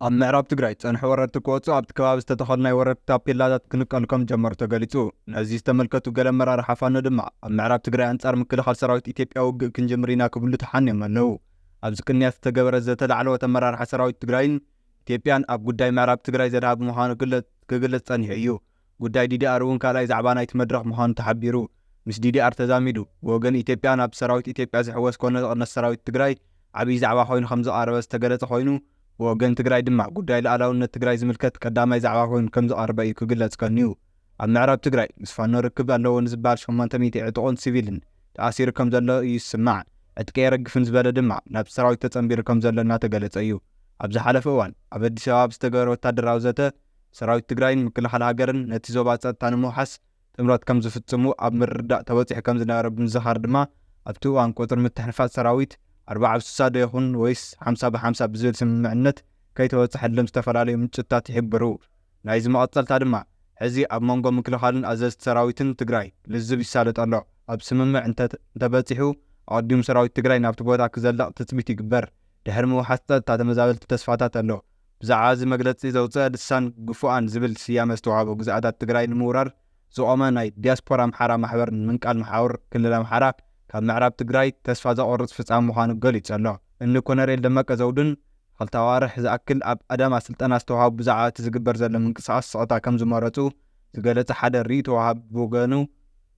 ኣብ ምዕራብ ትግራይ ጸንሑ ወረርቲ ክወጹ ኣብቲ ከባቢ ዝተተኸሉ ናይ ወረርቲ ታፔላታት ክንቀሉ ከም ጀመሩ ተገሊጹ። ነዚ ዝተመልከቱ ገለ ኣመራርሓ ፋኖ ድማ ኣብ ምዕራብ ትግራይ ኣንጻር ምክልኻል ሰራዊት ኢትዮጵያ ውግእ ክንጅምር ኢና ክብሉ ተሓንዮም ኣለዉ። ኣብዚ ቅንያት ዝተገበረ ዘተ ላዕለዎት ኣመራርሓ ሰራዊት ትግራይን ኢትዮጵያን ኣብ ጉዳይ ምዕራብ ትግራይ ዘድሃብ ምዃኑ ክግለጽ ጸኒሑ እዩ። ጉዳይ ዲዲኣር እውን ካልኣይ ዛዕባ ናይቲ መድረኽ ምዃኑ ተሓቢሩ። ምስ ዲዲኣር ተዛሚዱ ብወገን ኢትዮጵያ ናብ ሰራዊት ኢትዮጵያ ዝሕወስ ኮነ ዝቕነስ ሰራዊት ትግራይ ዓብዪ ዛዕባ ኮይኑ ከም ዝቐረበ ዝተገለጸ ኮይኑ፣ ብወገን ትግራይ ድማ ጉዳይ ሉዓላውነት ትግራይ ዝምልከት ቀዳማይ ዛዕባ ኮይኑ ከም ዝቐረበ እዩ ክግለጽ ቀንዩ። ኣብ ምዕራብ ትግራይ ምስ ፋኖ ርክብ ኣለዎ ንዝበሃል ሸሞንተ ሚእቲ ዕጡቕን ሲቪልን ተኣሲሩ ከም ዘሎ እዩ ዝስማዕ። ዕጥቂ የረግፍን ዝበለ ድማ ናብ ሰራዊት ተጸንቢሩ ከም ዘሎ እናተገለጸ እዩ። ኣብ ዝሓለፈ እዋን ኣብ ኣዲስ ኣበባ ብዝተገበረ ወታደራዊ ዘተ ሰራዊት ትግራይን ምክልኻል ሃገርን ነቲ ዞባ ጸጥታ ንምውሓስ ጥምረት ከም ዝፍጽሙ ኣብ ምርድዳእ ተበጺሑ ከም ዝነበረ ብምዝኻር ድማ ኣብቲ እዋን ቁጽሪ ምትሕንፋጽ ሰራዊት ኣርብዓ ብ ስሳ ዶ ይኹን ወይስ ሓምሳ ብ ሓምሳ ብዝብል ስምምዕነት ከይተበጽሐሎም ዝተፈላለዩ ምንጭታት ይሕብሩ። ናይዚ መቐጸልታ ድማ ሕዚ ኣብ መንጎ ምክልኻልን ኣዘዝቲ ሰራዊትን ትግራይ ልዝብ ይሳለጥ ኣሎ። ኣብ ስምምዕ እንተ- እንተበጺሑ ኣቐዲሙ ሰራዊት ትግራይ ናብቲ ቦታ ክዘልቕ ትጽቢት ይግበር። ድሕሪ ምውሓስ ጸጥታ ተመዛበልቲ ተስፋታት ኣሎ። ብዛዕባ እዚ መግለጺ ዘውፅአ ልሳን ግፉኣን ዝብል ስያመ ዝተዋህቦ ግዝኣታት ትግራይ ንምውራር ዝቖመ ናይ ዲያስፖራ ኣምሓራ ማሕበር ንምንቃል መሓውር ክልል ኣምሓራ ካብ ምዕራብ ትግራይ ተስፋ ዘቑርፅ ፍፃም ምዃኑ ገሊፁ ኣሎ። እኒ ኮነሬል ደመቀ ዘውዱን ክልተ ኣዋርሕ ዝኣክል ኣብ ኣዳማ ስልጠና ዝተዋሃቡ ብዛዕባ እቲ ዝግበር ዘሎ ምንቅስቓስ ስቕታ ከም ዝመረፁ ዝገለፀ ሓደ ርእይቶ ወሃቢ ብወገኑ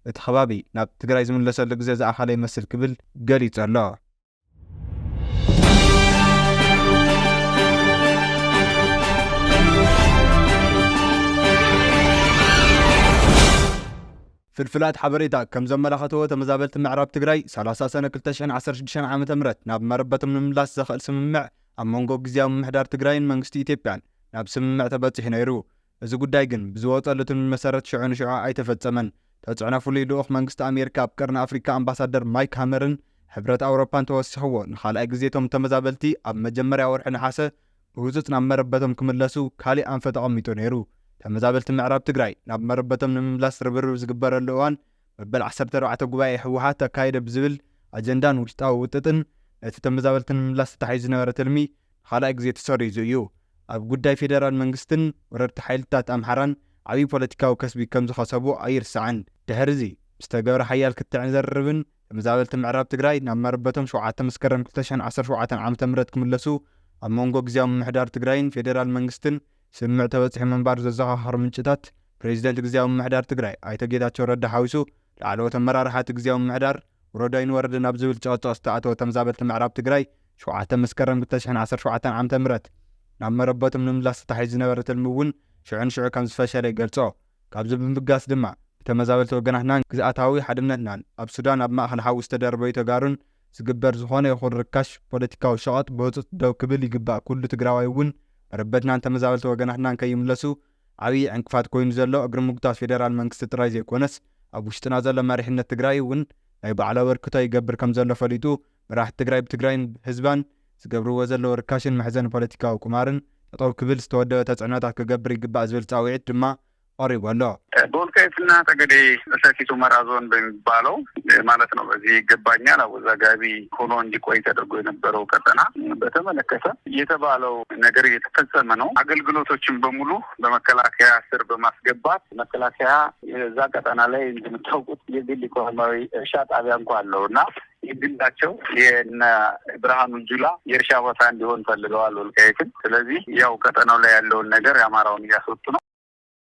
እቲ ከባቢ ናብ ትግራይ ዝምለሰሉ ግዜ ዝኣኸለ ይመስል ክብል ገሊፁ ኣሎ። ፍልፍላት ሓበሬታ ከም ዘመላኸተዎ ተመዛበልቲ ምዕራብ ትግራይ ሰላሳ ሰነ ክልተ ሽሕን ዓሰርተ ሽዱሽተን ዓመተ ምህረት ናብ መረበቶም ንምምላስ ዘኽእል ስምምዕ ኣብ መንጎ ግዝያዊ ምምሕዳር ትግራይን መንግስቲ ኢትዮጵያን ናብ ስምምዕ ተበፂሑ ነይሩ። እዚ ጉዳይ ግን ብዝወፀሉ ትልሚ መሰረት ሽዑ ንሽዑ ኣይተፈፀመን። ተፅዕኖ ፍሉይ ልኡኽ መንግስቲ ኣሜሪካ ኣብ ቀርኒ ኣፍሪካ ኣምባሳደር ማይክ ሃመርን ሕብረት ኣውሮፓን ተወሲኽዎ ንኻልኣይ ግዜ እቶም ተመዛበልቲ ኣብ መጀመርያ ወርሒ ነሓሰ ብህፁፅ ናብ መረበቶም ክምለሱ ካሊእ ኣንፈት ኣቐሚጡ ነይሩ። ተመዛበልቲ ምዕራብ ትግራይ ናብ መረበቶም ንምምላስ ርብርብ ዝግበረሉ እዋን መበል ዓሰርተ ኣርባዕተ ጉባኤ ህወሓት ኣካየደ ብዝብል ኣጀንዳን ውሽጣዊ ውጥጥን ነቲ ተመዛበልቲ ንምምላስ ተታሒዙ ዝነበረ ትልሚ ንኻልኣይ ግዜ ተሰሪዙ እዩ። ኣብ ጉዳይ ፌደራል መንግስትን ወረርቲ ሓይልታት ኣምሓራን ዓብዪ ፖለቲካዊ ከስቢ ከም ዝኸሰቡ ኣይርሳዕን። ድሕሪ እዚ ብዝተገብረ ሓያል ክትዕን ዘርርብን ተመዛበልቲ ምዕራብ ትግራይ ናብ መረበቶም ሸውዓተ መስከረም ክልተ ሽሕን ዓሰርተ ሸውዓተን ዓመተ ምህረት ክምለሱ ኣብ መንጎ ግዝያዊ ምምሕዳር ትግራይን ፌደራል መንግስትን ስምምዕ ተበፂሑ ምንባሩ ዘዘኻኸሩ ምንጭታት፣ ፕሬዚደንት ግዝያዊ ምምሕዳር ትግራይ ኣይተ ጌታቸው ረዳ ሓዊሱ ላዕለዎት ኣመራርሓ እቲ ግዝያዊ ምምሕዳር ውረዱ ኣይንወርድን ኣብ ዝብል ጭቕጭቕ ዝተኣተወ ተመዛበልቲ ምዕራብ ትግራይ ሸውዓተ መስከረም ክልተ ሽሕን ዓሰርተ ሸውዓተን ዓመተ ምህረት ናብ መረበቶም ንምምላስ ተታሒዙ ዝነበረ ትልሚ እውን ሽዑ ንሽዑ ከም ዝፈሸለ ይገልጾ። ካብዚ ብምብጋስ ድማ ብተመዛበልቲ ወገናትናን ግዝኣታዊ ሓድነትናን ኣብ ሱዳን ኣብ ማእኸል ሓዊ ዝተደርበዩ ተጋሩን ዝግበር ዝኾነ ይኹን ርካሽ ፖለቲካዊ ሸቐጥ ብህፁፅ ደው ክብል ይግባእ። ኩሉ ትግራዋይ እውን መረበትናን ተመዛበልቲ ወገናትናን ከይምለሱ ዓብዪ ዕንቅፋት ኮይኑ ዘሎ እግሪ ምጉታት ፌደራል መንግስቲ ጥራይ ዘይኮነስ ኣብ ውሽጥና ዘሎ መሪሕነት ትግራይ እውን ናይ ባዕሉ ኣበርክቶ ይገብር ከም ዘሎ ፈሊጡ መራሕቲ ትግራይ ብትግራይን ህዝባን ዝገብርዎ ዘለዉ ርካሽን መሕዘኒ ፖለቲካዊ ቁማርን ጠጠው ክብል ዝተወደበ ተፅዕኖታት ክገብር ይግባእ ዝብል ፃውዒት ድማ ቀሪቡ ኣሎ። በወልቃይትና ጠገዴ ሰቲት ሁመራ ዞን በሚባለው ማለት ነው። በዚህ ይገባኛል አወዛጋቢ ሆኖ እንዲቆይ ተደርጎ የነበረው ቀጠና በተመለከተ የተባለው ነገር እየተፈጸመ ነው። አገልግሎቶችን በሙሉ በመከላከያ ስር በማስገባት መከላከያ የዛ ቀጠና ላይ እንደምታውቁት የግል ኢኮኖሚያዊ እርሻ ጣቢያ እንኳ አለው እና የግላቸው የነ ብርሃኑ ጁላ የእርሻ ቦታ እንዲሆን ፈልገዋል ወልቃይትን። ስለዚህ ያው ቀጠናው ላይ ያለውን ነገር የአማራውን እያስወጡ ነው።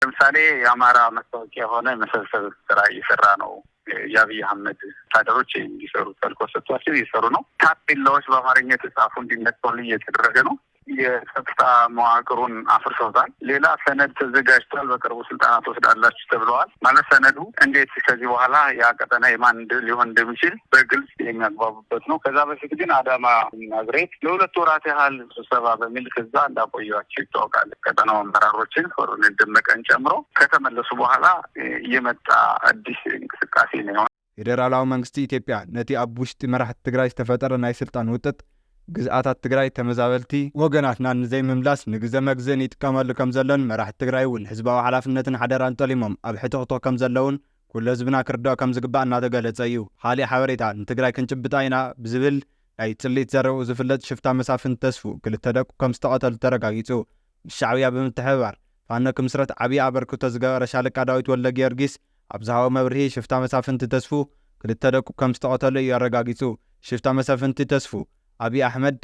ለምሳሌ የአማራ መታወቂያ የሆነ የመሰብሰብ ስራ እየሰራ ነው። የአብይ አህመድ ወታደሮች እንዲሰሩ ተልእኮ ሰጥቷቸው እየሰሩ ነው። ታፔላዎች በአማርኛ የተጻፉ እንዲነቀሉ እየተደረገ ነው። የጸጥታ መዋቅሩን አፍርሰውታል። ሌላ ሰነድ ተዘጋጅቷል፣ በቅርቡ ስልጠና ትወስዳላችሁ ተብለዋል። ማለት ሰነዱ እንዴት ከዚህ በኋላ ያ ቀጠና የማን እንደ- ሊሆን እንደሚችል በግልጽ የሚያግባቡበት ነው። ከዛ በፊት ግን አዳማ፣ ናዝሬት ለሁለት ወራት ያህል ስብሰባ በሚል ከዛ እንዳቆዩዋቸው ይታወቃል። ቀጠናው አመራሮችን ኮሎኔል ደመቀን ጨምሮ ከተመለሱ በኋላ የመጣ አዲስ እንቅስቃሴ ነው። ፌዴራላዊ መንግስቲ ኢትዮጵያ ነቲ ኣብ ውሽጢ መራሕቲ ትግራይ ዝተፈጠረ ናይ ስልጣን ውጥጥ ግዝኣታት ትግራይ ተመዛበልቲ ወገናትና ንዘይምምላስ ንግዘ መግዝእን ይጥቀመሉ ከም ዘሎን መራሕቲ ትግራይ እውን ህዝባዊ ሓላፍነትን ሓደራን ጠሊሞም ኣብ ሕትኽቶ ከም ዘለውን ኩሉ ህዝብና ክርድኦ ከም ዝግባእ እናተገለጸ እዩ። ካሊእ ሓበሬታ ንትግራይ ክንጭብጣ ኢና ብዝብል ናይ ጽልኢት ዘረብኡ ዝፍለጥ ሽፍታ መሳፍንቲ ተስፉ ክልተ ደቁ ከም ዝተቐተሉ ተረጋጊጹ። ምስ ሻዕብያ ብምትሕብባር ፋኖ ክምስረት ዓብዪ ኣበርክቶ ዝገበረ ሻለቃ ዳዊት ወልደ ጊዮርጊስ ኣብ ዝሃቦ መብርሂ ሽፍታ መሳፍንቲ ተስፉ ክልተ ደቁ ከም ዝተቐተሉ እዩ ኣረጋጊጹ። ሽፍታ መሳፍንቲ ተስፉ ኣብይ ኣሕመድ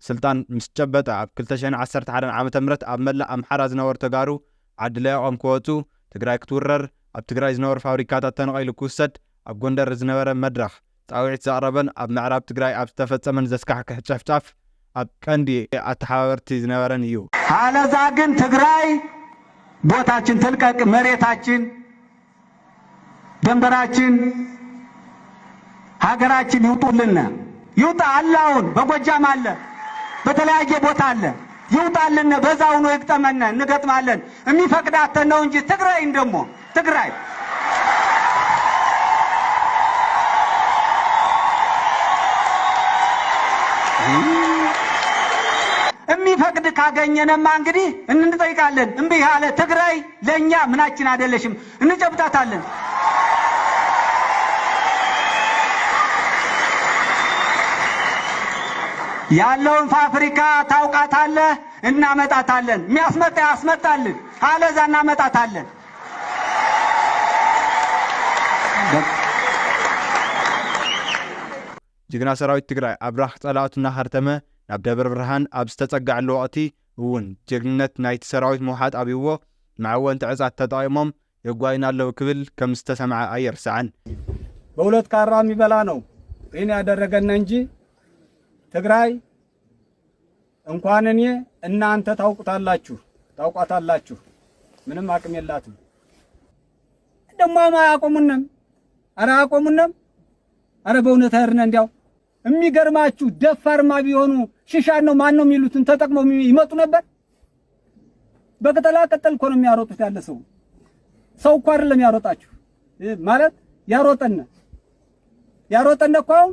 ስልጣን ምስ ጨበጠ ኣብ ክልተ ሽሕን ዓሰርተ ሓደን ዓመተ ምህረት ኣብ መላእ ኣምሓራ ዝነበሩ ተጋሩ ዓዲ ለቂቖም ክወጹ፣ ትግራይ ክትውረር፣ ኣብ ትግራይ ዝነበሩ ፋብሪካታት ተነቒሉ ክውሰድ፣ ኣብ ጎንደር ዝነበረ መድረኽ ጻውዒት ዘቕረበን ኣብ ምዕራብ ትግራይ ኣብ ዝተፈጸመን ዘስካሕክሕ ጨፍጫፍ ኣብ ቀንዲ ኣተሓባበርቲ ዝነበረን እዩ። አለዛ ግን ትግራይ ቦታችን ትልቀቅ፣ መሬታችን፣ ደንበራችን፣ ሀገራችን ይውጡልን። ይውጣ አለ። አሁን በጎጃም አለ፣ በተለያየ ቦታ አለ። ይውጣልን፣ በዛ ሆኖ ይግጠመን፣ እንገጥማለን። የሚፈቅድ አተን ነው እንጂ ትግራይን ደግሞ ትግራይ የሚፈቅድ ካገኘንማ እንግዲህ እንጠይቃለን። እምቢ ያለ ትግራይ ለእኛ ምናችን አይደለሽም፣ እንጨብጣታለን። ያለውን ፋብሪካ ታውቃታለህ፣ እናመጣታለን። የሚያስመጣ ያስመጣልን፣ አለዛ እናመጣታለን። ጅግና ሰራዊት ትግራይ ኣብ ብራኽ ጸላእቱ እናኸርተመ ናብ ደብረ ብርሃን ኣብ ዝተጸግዐሉ ወቕቲ እውን ጅግንነት ናይቲ ሰራዊት ምውሓጥ ኣብይዎ መዐወንቲ ዕጻት ተጠቒሞም የጓይና ኣለዉ ክብል ከም ዝተሰምዐ ኣይርሳዕን። በሁለት ካራ የሚበላ ነው ይህን ያደረገን እንጂ ትግራይ እንኳን እኔ እናንተ ታውቁታላችሁ ታውቋታላችሁ። ምንም አቅም የላትም። ደግሞ አያቆሙንም። ኧረ አያቆሙንም። ኧረ በእውነት አይርነ እንዲያው የሚገርማችሁ ደፋርማ ቢሆኑ ሽሻን ነው ማን ነው የሚሉትን ተጠቅመው የሚ- ይመጡ ነበር። በቅጠላ ቅጠል እኮ ነው የሚያሮጡት ያለ ሰው ሰው እኮ አይደለም ያሮጣችሁ እ ማለት ያሮጠን ያሮጠን እኮ አሁን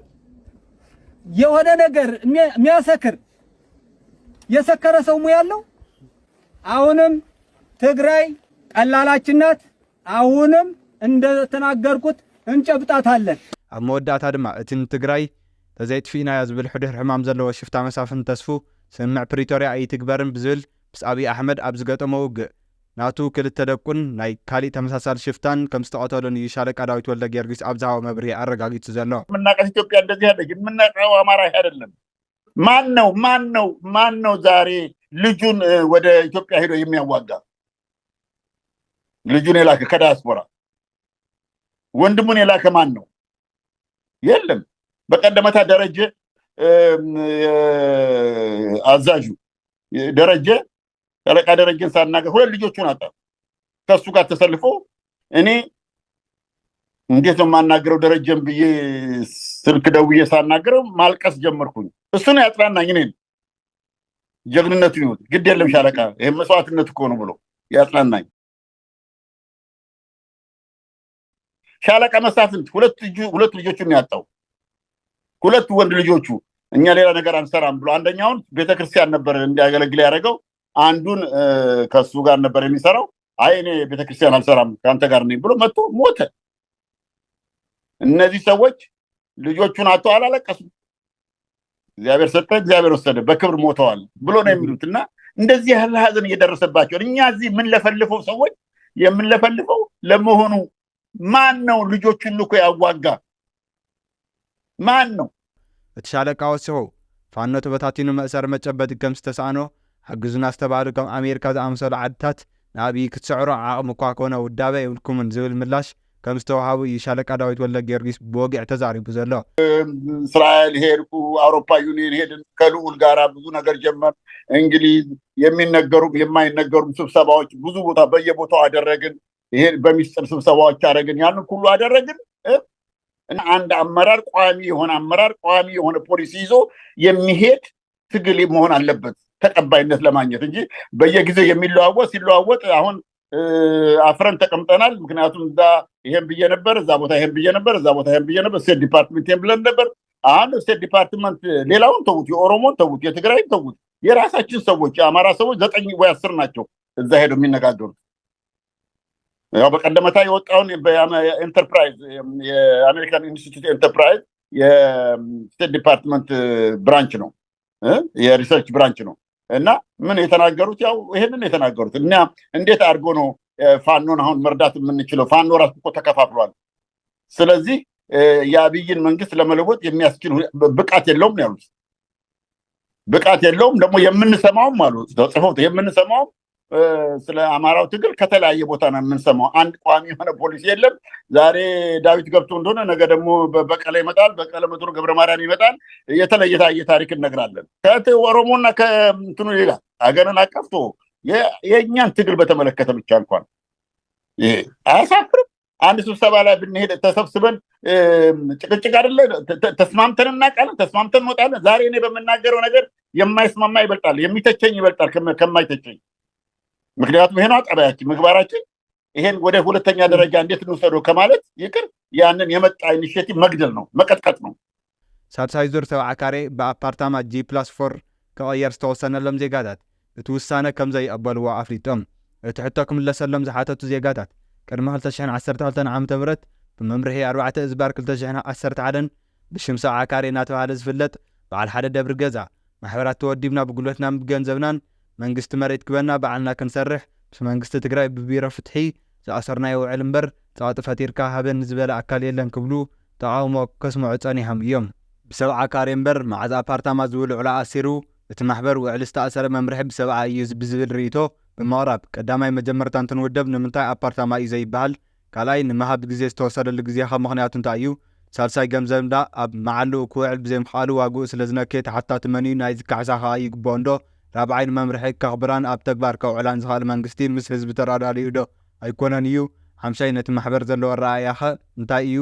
የሆነ ነገር የሚያ- የሚያሰክር የሰከረ ሰው ሙያ ያለው አሁንም ትግራይ ቀላላችን ናት። አሁንም እንደተናገርኩት እንጨብጣታለን። ኣብ መወዳእታ ድማ እቲ ንትግራይ ተዘይጥፊእናያ ዝብል ሕዱር ሕማም ዘለዎ ሽፍታ መሳፍንቲ ተስፉ ስምምዕ ፕሪቶርያ ኣይትግበርን ብዝብል ምስ ኣብይ ኣሕመድ ኣብ ዝገጠሞ ውግእ ናቱ ክልተ ደቁን ናይ ካሊእ ተመሳሳሊ ሽፍታን ከም ዝተቐተሉን እዩ ሻለቃ ዳዊት ወልደ ጊዮርጊስ ኣብ ዝሃቦ መብርሂ ኣረጋጊጹ ዘሎ። የምናውቃት ኢትዮጵያ እንደዚህ አይደለችም። የምናውቀው አማራ ይሄ አይደለም። ማን ነው ማን ነው ማን ነው ዛሬ ልጁን እ፣ ወደ ኢትዮጵያ ሄዶ የሚያዋጋ? ልጁን የላከ ከዳያስፖራ ወንድሙን የላከ ማን ነው? የለም። በቀደመታ ደረጀ እም፣ የ- አዛዡ ደረጀ ሻለቃ ደረጀን ሳናገር ሁለት ልጆቹን አጣ። ከሱ ጋር ተሰልፎ እኔ እንዴት ነው የማናግረው ደረጀን ብዬ ስልክ ደውዬ ሳናግረው ማልቀስ ጀመርኩኝ። እሱ ነው ያጽናናኝ። እኔን ጀግንነቱን ይሁት ግድ የለም ሻለቃ ይሄ መስዋዕትነት እኮ ነው ብሎ ያጽናናኝ። ሻለቃ መሳፍንት ሁለት ልጁ ሁለት ልጆቹን ነው ያጣው። ሁለት ወንድ ልጆቹ እኛ ሌላ ነገር አንሰራም ብሎ አንደኛውን ቤተክርስቲያን ነበር እንዲያገለግል ያደረገው። አንዱን እ፣ ከሱ ጋር ነበር የሚሰራው። አይ እኔ ቤተክርስቲያን አልሰራም ከአንተ ጋር ነኝ ብሎ መጥቶ ሞተ። እነዚህ ሰዎች ልጆቹን አጥተው አላለቀሱም። እግዚአብሔር ሰጠ፣ እግዚአብሔር ወሰደ፣ በክብር ሞተዋል ብሎ ነው የሚሉት። እና እንደዚህ ያለ ሀዘን እየደረሰባቸው እኛ እዚህ የምንለፈልፈው ሰዎች የምንለፈልፈው ለመሆኑ ማን ነው ልጆቹን ልኮ ያዋጋ? ማን ነው? እቲ ሻለቃ ወሲኹ፣ ፋኖ ተበታቲኑ መእሰሪ መጨበጢ ከም ዝተሰኣኖ፣ ሓግዙና ዝተባህሉ ከም ኣሜሪካ ዝኣመሰሉ ዓድታት ንኣብዪ ክትስዕሮ ዓቕሚ እኳ ኮነ ውዳበ የብልኩምን ዝብል ምላሽ ከም ዝተዋሃቡ እዩ ሻለቃ ዳዊት ወልደ ጊዮርጊስ ብወግዒ ተዛሪቡ ዘሎ። እስራኤል ሄድኩ፣ አውሮፓ ዩኒየን ሄድን፣ ከልዑል ጋራ ብዙ ነገር ጀመር። እንግሊዝ የሚነገሩም የማይነገሩም ስብሰባዎች ብዙ ቦታ በየቦታው አደረግን። ይሄ በሚስጥር ስብሰባዎች አደረግን። ያንን ሁሉ አደረግን እ? እና አንድ አመራር ቋሚ የሆነ አመራር ቋሚ የሆነ ፖሊሲ ይዞ የሚሄድ ትግል መሆን አለበት ተቀባይነት ለማግኘት እንጂ በየጊዜው የሚለዋወጥ ሲለዋወጥ አሁን እ፣ አፍረን ተቀምጠናል። ምክንያቱም እዛ ይሄን ብዬ ነበር፣ እዛ ቦታ ይሄን ብዬ ነበር፣ እዛ ቦታ ይሄን ብዬ ነበር፣ ስቴት ዲፓርትመንት ይሄን ብለን ነበር። አሁን ስቴት ዲፓርትመንት ሌላውን ተዉት፣ የኦሮሞን ተዉት፣ የትግራይን ተዉት። የራሳችን ሰዎች የአማራ ሰዎች ዘጠኝ ወይ አስር ናቸው እዛ ሄደው የሚነጋገሩት። ያው በቀደመታ የወጣውን በአመ- ኢንተርፕራይዝ የአሜሪካን ኢንስቲትዩት ኢንተርፕራይዝ የስቴት ዲፓርትመንት ብራንች ነው፣ እ፣ የሪሰርች ብራንች ነው። እና ምን የተናገሩት፣ ያው ይሄንን የተናገሩት እና እንዴት አድርጎ ነው፣ እ፣ ፋኖን አሁን መርዳት የምንችለው? ፋኖ ራሱ እኮ ተከፋፍሏል። ስለዚህ፣ እ፣ የአብይን መንግስት ለመለወጥ የሚያስችል ሁ- ብ- ብቃት የለውም ነው ያሉት። ብቃት የለውም። ደግሞ የምንሰማውም አሉ ተጽፎት የምንሰማውም፣ እ፣ ስለ አማራው ትግል ከተለያየ ቦታ ነው የምንሰማው። አንድ ቋሚ የሆነ ፖሊሲ የለም። ዛሬ ዳዊት ገብቶ እንደሆነ ነገ ደግሞ በ- በቀለ ይመጣል፣ በቀለ መቶ ገብረ ማርያም ይመጣል። የተለየ ታየ ታሪክ እነግራለን። ከት ኦሮሞና ከእንትኑ ሌላ ሀገርን አቀፍቶ የ- የእኛን ትግል በተመለከተ ብቻ እንኳን ይሄ አያሳፍርም? አንድ ስብሰባ ላይ ብንሄድ ተሰብስበን፣ እ፣ ጭቅጭቅ አይደለ? ተ- ተ- ተስማምተን እናውቃለን፣ ተስማምተን እንወጣለን። ዛሬ እኔ በምናገረው ነገር የማይስማማ ይበልጣል፣ የሚተቸኝ ይበልጣል ከመ- ከማይተቸኝ። ምክንያቱም ይሄ ነው ጠባያችን፣ ምግባራችን። ይሄን ወደ ሁለተኛ ደረጃ እንዴት እንውሰደው ከማለት ይቅር፣ ያንን የመጣ ኢኒሼቲቭ መግደል ነው፣ መቀጥቀጥ ነው። ሳልሳይ ዙር ሰብዓ ካሬ ብኣፓርታማ ጂ ፕላስ ፎር ክቕየር ዝተወሰነሎም ዜጋታት እቲ ውሳነ ከም ዘይቕበልዎ ኣፍሊጦም። እቲ ሕቶ ክምለሰሎም ዝሓተቱ ዜጋታት ቅድሚ ክልተ ሽሕን ዓሰርተ ክልተን ዓመተ ምህረት ብመምርሒ ኣርባዕተ እዝባር ክልተ ሽሕን ዓሰርተ ሓደን ብሽም ሰብዓ ካሬ እናተባህለ ዝፍለጥ በዓል ሓደ ደብሪ ገዛ ማሕበራት ተወዲብና ብጉልበትናን ብገንዘብናን መንግስቲ መሬት ክበና ባዕልና ክንሰርሕ ምስ መንግስቲ ትግራይ ብቢሮ ፍትሒ ዝኣሰርናዮ ውዕል እምበር ጸቕጢ ፈጢርካ ሃበን ዝበለ ኣካል የለን ክብሉ ተቓውሞ ከስምዑ ጸኒሖም እዮም። ብሰብዓ ካሬ እምበር መዓዝ ኣፓርታማ ዝብል ውዕል ኣሲሩ እቲ ማሕበር ውዕል ዝተኣሰረ መምርሒ ብሰብዓ እዩ ብዝብል ርእይቶ ብምቕራብ ቀዳማይ መጀመርታ እንትንውደብ ንምንታይ ኣፓርታማ እዩ ዘይበሃል? ካልኣይ ንምሃብ ግዜ ዝተወሰደሉ ግዜ ካብ ምኽንያቱ እንታይ እዩ? ሳልሳይ ገንዘብ እንዳ ኣብ መዓልኡ ክውዕል ብዘይምኽኣሉ ዋግኡ ስለ ዝነክየ ተሓታቲ መን እዩ? ናይዚ ካሕሳ ከኣ ይግብኦ እንዶ? ራብዓይ ንመምርሒ ከኽብራን ኣብ ተግባር ከውዕላን ዝኽእል መንግስቲ ምስ ህዝቢ ተራዳድኡ ዶ ኣይኮነን እዩ? ሓምሻይ ነቲ ማሕበር ዘለዎ ኣረኣእያ ኸ እንታይ እዩ?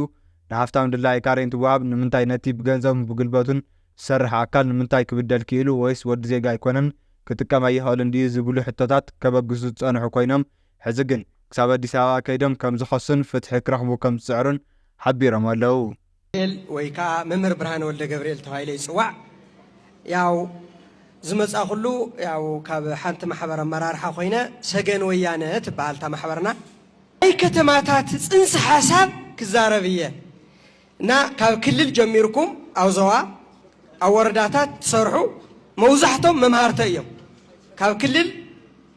ንሃፍታም ድላየ ካሬ እንትወሃብ ንምንታይ ነቲ ብገንዘቡን ብጉልበቱን ዝሰርሕ ኣካል ንምንታይ ክብደል ክኢሉ ወይስ ወዲ ዜጋ ኣይኮነን ክጥቀም ኣይኽእልን ድዩ ዝብሉ ሕቶታት ከበግሱ ዝጸንሑ ኮይኖም ሕዚ ግን ክሳብ ኣዲስ ኣበባ ከይዶም ከም ዝኸሱን ፍትሒ ክረኽቡ ከም ዝጽዕሩን ሓቢሮም ኣለዉ። ገብርኤል ወይ ከዓ መምህር ብርሃነ ወልደ ገብርኤል ተባሂለ ይፅዋዕ። ያው ዝመፃኹሉ ያው ካብ ሓንቲ ማሕበር ኣመራርሓ ኮይነ ሰገን ወያነ ትበሃል እታ ማሕበርና ናይ ከተማታት ፅንሰ ሓሳብ ክዛረብ እየ እና ካብ ክልል ጀሚርኩም ኣብ ዞባ ኣብ ወረዳታት ትሰርሑ መውዛሕቶም መምሃርተ እዮም። ካብ ክልል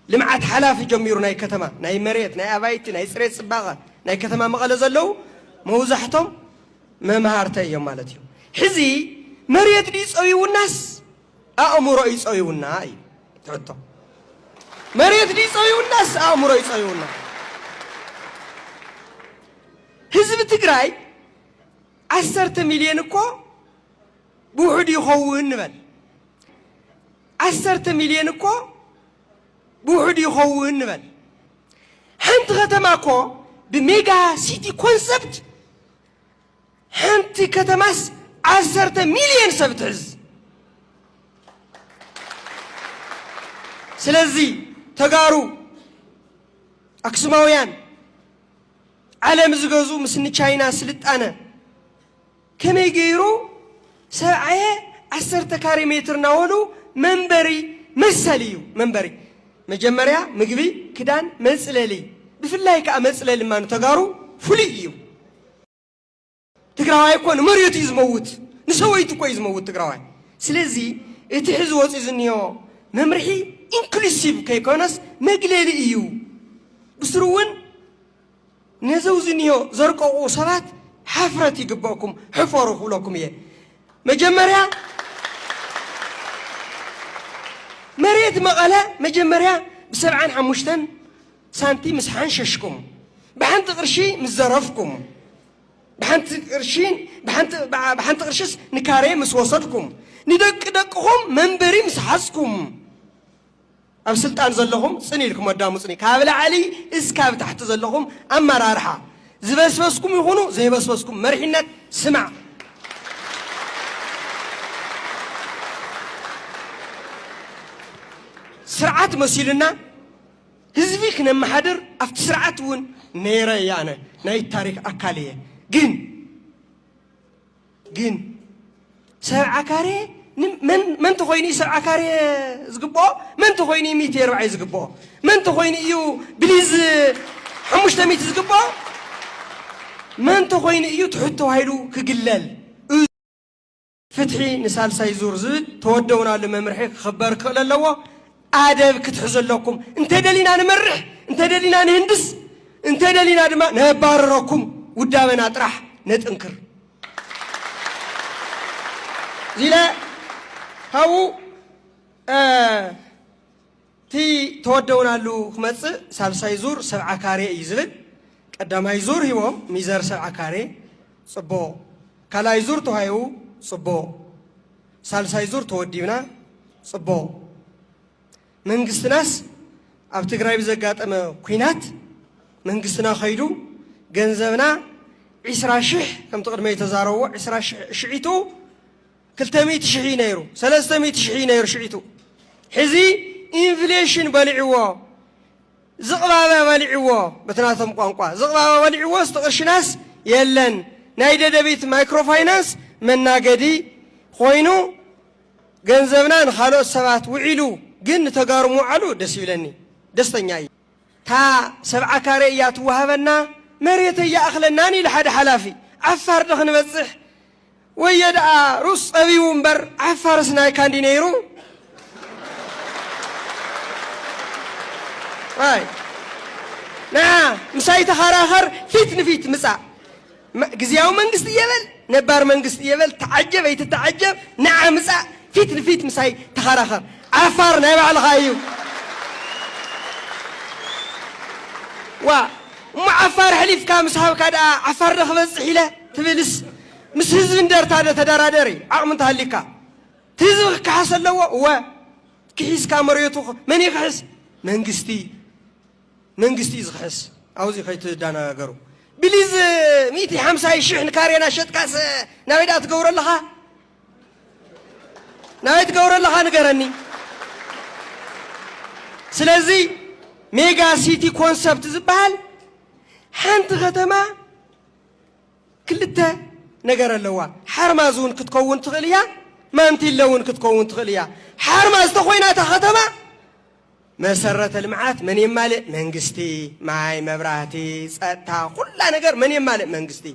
ልምዓት ሓላፊ ጀሚሩ ናይ ከተማ ናይ መሬት ናይ ኣባይቲ ናይ ፅሬት ፅባቐ ናይ ከተማ መቐለ ዘለዉ መውዛሕቶም መምሃርተ እዮም ማለት እዩ። ሕዚ መሬት ድዩ ፀቢቡናስ ኣእምሮ እዩ ፀቢቡና እዩ ትሕቶ። መሬት ድዩ ፀቢቡናስ ኣእምሮ እዩ ፀቢቡና? ህዝቢ ትግራይ ዓሰርተ ሚልዮን እኮ ብውሕዱ ይኸውን ንበል። ዓሰርተ ሚልዮን እኮ ብውሕዱ ይኸውን ንበል። ሓንቲ ከተማ እኮ ብሜጋ ሲቲ ኮንሰፕት ሓንቲ ከተማስ ዓሰርተ ሚልዮን ሰብ ትሕዝ። ስለዚ ተጋሩ ኣክሱማውያን ዓለም ዝገዙ ምስ ንቻይና ስልጣነ ከመይ ገይሩ ሰብዓየ ዓሰርተ ካሬ ሜትር እናበሉ መንበሪ መሰል እዩ መንበሪ መጀመርያ ምግቢ ክዳን መፅለሊ ብፍላይ ከዓ መፅለሊ ማ ንተጋሩ ፍሉይ እዩ። ትግራዋይ እኮ ንመሬቱ እዩ ዝመውት፣ ንሰበይቱ እኮ እዩ ዝመውት ትግራዋይ። ስለዚ እቲ ሕዚ ወፂኡ ዝኒኦ መምርሒ ኢንክሉሲቭ ከይኮነስ መግለሊ እዩ። ብስሩ እውን ነዘው ዝኒኦ ዘርቀቑ ሰባት ሓፍረት ይግበእኩም፣ ሕፈሩ ክብለኩም እየ። መጀመርያ መሬት መቐለ መጀመርያ ብሰብዓን ሓሙሽተን ሳንቲም ምስ ሓንሸሽኩም፣ ብሓንቲ ቅርሺ ምስ ዘረፍኩም፣ ብሓንቲ ቅርሺን ብሓንቲ ብሓንቲ ቅርሽስ ንካሬ ምስ ወሰድኩም፣ ንደቂ ደቅኹም መንበሪ ምስ ሓዝኩም፣ ኣብ ስልጣን ዘለኹም ፅን ኢልኩም ኣዳምፁኒ። ካብ ላዕሊ እስካብ ታሕቲ ዘለኹም ኣመራርሓ ዝበስበስኩም ይኹኑ ዘይበስበስኩም መሪሕነት ስማዕ። ስርዓት መሲሉና ህዝቢ ክነመሓድር ኣብቲ ስርዓት እውን ነይረ እየ። ኣነ ናይ ታሪክ ኣካል እየ። ግን ግን ሰብዓ ካሬ ን- መን መን ተኮይኑ እዩ ሰብዓ ካሬ ዝግብኦ? መን ተኮይኑ እዩ ሚእቲ ኣርባዒ ዝግብኦ? መን ተኮይኑ እዩ ብሊዝ ሓሙሽተ ሚእቲ ዝግብኦ? መን ተኮይኑ እዩ ትሑት ተባሂሉ ክግለል? ፍትሒ ንሳልሳይ ዙር ዝብል ተወደውናሉ መምርሒ ክኽበር ክኽእል ኣለዎ። ኣደብ ክትሕዙ ኣለኩም። እንተ ደሊና ንመርሕ፣ እንተ ደሊና ንህንድስ፣ እንተ ደሊና ድማ ነባርረኩም። ውዳበና ጥራሕ ነጥንክር። እዚ ኢለ ካብኡ፣ እ፣ እቲ ተወደውናሉ ክመጽእ ሳልሳይ ዙር ሰብዓ ካሬ እዩ ዝብል። ቀዳማይ ዙር ሂቦም ሚዘር ሰብዓ ካሬ፣ ጽቡቕ። ካልኣይ ዙር ተዋሂቡ፣ ጽቡቕ። ሳልሳይ ዙር ተወዲብና፣ ጽቡቕ። መንግስትናስ ኣብ ትግራይ ብዘጋጠመ ኲናት መንግስትና ከይዱ፣ ገንዘብና ዒስራ ሽሕ፣ ከምቲ ቅድመይ ተዛረብዎ፣ ዒስራ ሽሕ ሽዒቱ ክልተ ሚእቲ ሽሕ እዩ ነይሩ፣ ሰለስተ ሚእቲ ሽሕ እዩ ነይሩ ሽዒቱ። ሕዚ ኢንፍሌሽን በሊዕዎ፣ ዝቕባበ በሊዕዎ፣ በቲ ናቶም ቋንቋ ዝቕባበ በሊዕዎ፣ እቲ ቅርሽናስ የለን። ናይ ደደቢት ማይክሮፋይናንስ መናገዲ ኮይኑ፣ ገንዘብና ንኻልኦት ሰባት ውዒሉ፣ ግን ንተጋሩ ምውዓሉ ደስ ይብለኒ፣ ደስተኛ እየ። እታ ሰብዓ ካሬ እያ ትወሃበና፣ መሬት እያ ኣኽለናን ኢሉ ሓደ ሓላፊ። ዓፋር ዶ ክንበጽሕ? ወየ ደኣ ሩስ ጸቢቡ እምበር፣ ዓፋርስ ናይ ካንዲ ነይሩ። ኣይ፣ ንዓ ምሳይ ተኸራኸር፣ ፊት ንፊት ምጻእ። መ-፣ ግዝያዊ መንግስቲ እየ በል፣ ነባር መንግስቲ እየ በል፣ ተዓጀብ ኣይትተዓጀብ፣ ንዓ ምጻእ፣ ፊት ንፊት ምሳይ ተኸራኸር። ዓፋር ናይ ባዕልኻ እዩ። ዋ፣ እሞ ዓፋር ሕሊፍካ ምስ ሃብካ ደኣ ዓፋር ዶ ክበጽሕ ኢለ ትብልስ፣ ምስ ህዝቢ እንደርታ ዶ ተደራደሪ፣ ዓቕሚ እንተሃሊካ። እቲ ህዝቢ ክከሓስ ኣለዎ። እወ፣ ክሒስካ መሬቱ ኽ-፣ መን ይኽሕስ? መንግስቲ። መንግስቲ እዩ ዝኽሕስ። ኣብዚ ከይትደናገሩ። ብሊዝ ሚእቲ ሓምሳ ሽሕ ንካሬና ሸጥካስ ናበይ ደኣ ትገብሮ ኣለኻ? ናበይ ትገብሮ ኣለኻ ንገረኒ። ስለዚ ሜጋ ሲቲ ኮንሰፕት ዝበሃል ሓንቲ ከተማ ክልተ ነገር ኣለዋ። ሓርማዝ እውን ክትከውን ትኽእል እያ፣ ማንቲለ እውን ክትከውን ትኽእል እያ። ሓርማዝ ተኾይና እታ ከተማ መሰረተ ልምዓት መን የማልእ? መንግስቲ። ማይ፣ መብራህቲ፣ ጸጥታ፣ ኩላ ነገር መን የማልእ? መንግስቲ።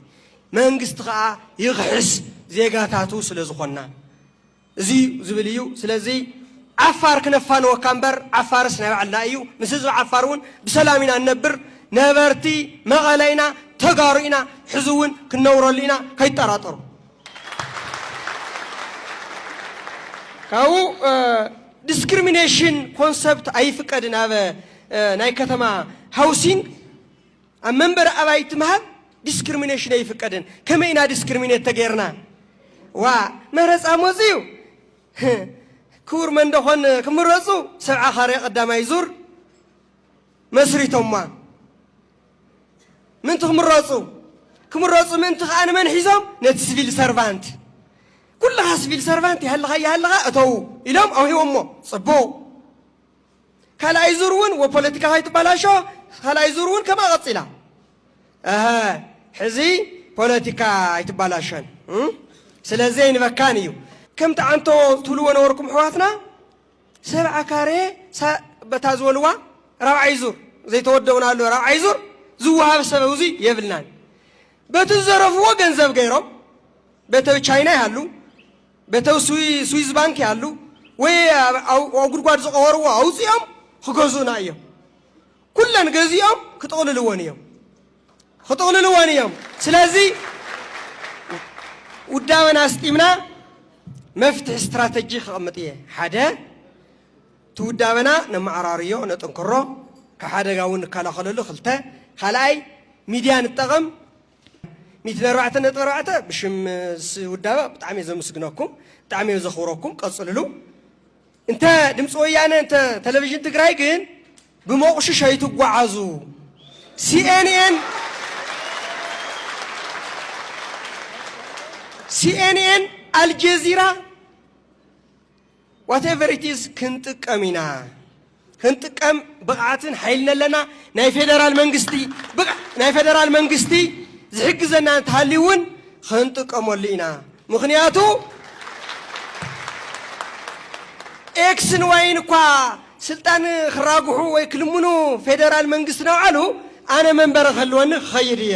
መንግስቲ ኸኣ ይኽሕስ ዜጋታቱ ስለ ዝኾንና። እዚ ዝብል እዩ። ስለዚ ዓፋር ክነፋንወካ እምበር ዓፋርስ ናይ ባዕልና እዩ። ምስ ህዝቢ ዓፋር እውን ብሰላም ኢና ንነብር። ነበርቲ መቐለ ኢና፣ ተጋሩ ኢና፣ ሕዚ እውን ክንነብረሉ ኢና፣ ከይጠራጠሩ። ካብኡ፣ እ፣ ዲስክሪሚኔሽን ኮንሰፕት ኣይፍቀድን። ኣብ፣ እ፣ ናይ ከተማ ሃውሲንግ ኣብ መንበሪ ኣባይቲ ምሃብ ዲስክሪሚኔሽን ኣይፍቀድን። ከመይ ኢና ዲስክሪሚኔት ተገይርና? ዋ፣ መረፃ መፅዩ። ክቡር መንደኾን ክምረፁ ሰብዓ ካሬ ቀዳማይ ዙር መስሪቶማ። ምንቲ ክምረፁ? ክምረፁ ምንቲ ከዓ ንመን ሒዞም? ነቲ ሲቪል ሰርቫንት። ኩልኻ ሲቪል ሰርቫንት ይሃልኻ ይሃልኻ እተው ኢሎም ኣውሂቦሞ። ፅቡቕ። ካልኣይ ዙር እውን ወፖለቲካ ከይትባላሾ፣ ካልኣይ ዙር እውን ከማ ቀፂላ። ኣሀ፣ ሕዚ ፖለቲካ ኣይትባላሾን፣ እም? ስለዚ ኣይንበካን እዩ። ከምቲ ዓንቶ ትብልዎ ነበርኩም ኣሕዋትና፣ ሰብዓ ካሬ ሳ-፣ በታ ዝበልዋ ራብዓይ ዙር ዘይተወደብናሉ ራብዓይ ዙር ዝወሃብ ሰብ እዚ የብልናን። በቲ ዝዘረፍዎ ገንዘብ ገይሮም፣ በተው ቻይና ይሃሉ፣ በተው ስዊ-፣ ስዊዝ ባንክ ይሃሉ፣ ወይ ኣብ፣ ኣብ፣ ኣብ ጉድጓድ ዝቐበርዎ ኣውፅኦም ክገዝኡና እዮም። ኩለን ገዚኦም ክጥቕልልወን እዮም። ክጥቕልልወን እዮም። ስለዚ ውዳበና ኣስጢምና መፍትሒ ስትራተጂ ክቕምጥ እየ። ሓደ፣ እቲ ውዳበና ነመዓራርዮ፣ ነጥንክሮ፣ ካብ ሓደጋ እውን ንከላኸለሉ። ክልተ፣ ካልኣይ፣ ሚድያ ንጠቐም። ሚእትን ኣርባዕተን ነጥቢ ኣርባዕተ ብሽም፣ እ፣ ስ-፣ ውዳበ ብጣዕሚ እየ ዘመስግነኩም፣ ብጣዕሚ እየ ዘኽብረኩም፣ ቀጽልሉ። እንተ ድምፂ ወያነ፣ እንተ ቴሌቪዥን ትግራይ ግን ብመቑሽሽ ኣይትጓዓዙ። ሲኤንኤን፣ ሲኤንኤን፣ ኣልጀዚራ፣ whatever it is ክንጥቀም ኢና። ክንጥቀም ብቕዓትን ሓይልን ኣለና። ናይ ፌደራል መንግስቲ፣ ብቕ-፣ ናይ ፌደራል መንግስቲ ዝሕግዘና እንተሃልዩ እውን ክንጥቀመሉ ኢና። ምኽንያቱ ኤክስን ዋይን እኳ ስልጣን ክራግሑ ወይ ክልምኑ ፌደራል መንግስቲ ናውዓሉ፣ ኣነ መንበረ ክህልወኒ ክኸይድ እየ።